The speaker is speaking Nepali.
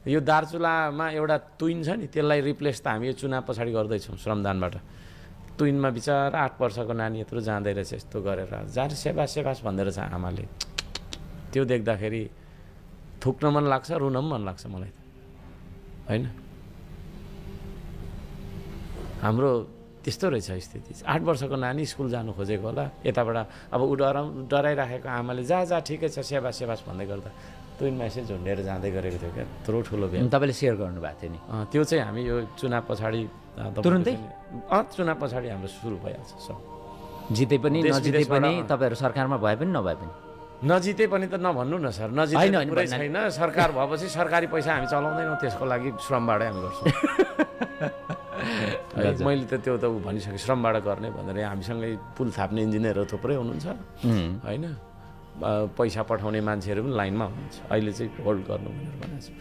यो दार्चुलामा एउटा तुइन छ नि त्यसलाई रिप्लेस त हामी यो चुनाव पछाडि गर्दैछौँ श्रमदानबाट। तुइनमा बिचरा 8 वर्षको नानी यत्रो जाँदै रहेछ यस्तो गरेर जाने सेवास भन्दै रहेछ आमाले। त्यो देख्दाखेरि थुक्न मन लाग्छ रुन पनि मन लाग्छ मलाई त होइन। हाम्रो त्यस्तो रहेछ स्थिति। 8 वर्षको नानी स्कुल जानु खोजेको होला, यताबाट अब डराइराखेको आमाले जा ठिकै छ सेवास भन्दै गर्दा तुइनमा यसै झुन्डेर जाँदै गरेको थियो क्या। यत्रो ठुलो भेट तपाईँले सेयर गर्नुभएको थियो नि। त्यो चाहिँ हामी यो चुनाव पछाडि तुरुन्तै चुनाव पछाडि हाम्रो सुरु भइहाल्छ सब। जिते पनि नजिते पनि तपाईँहरू सरकारमा भए पनि नभए पनि नजिते पनि त नभन्नु न सर, नजिते पुरै छैन। सरकार भएपछि सरकारी पैसा हामी चलाउँदैनौँ, त्यसको लागि श्रमबाटै हामी गर्छौँ। मैले त त्यो त भनिसकेँ श्रमबाट गर्ने भनेर। हामीसँगै पुल थाप्ने इन्जिनियरहरू थुप्रै हुनुहुन्छ होइन, पैसा पठाउने मान्छेहरू पनि लाइनमा हुनुहुन्छ। अहिले चाहिँ होल्ड गर्नु भनेर भनेको छु।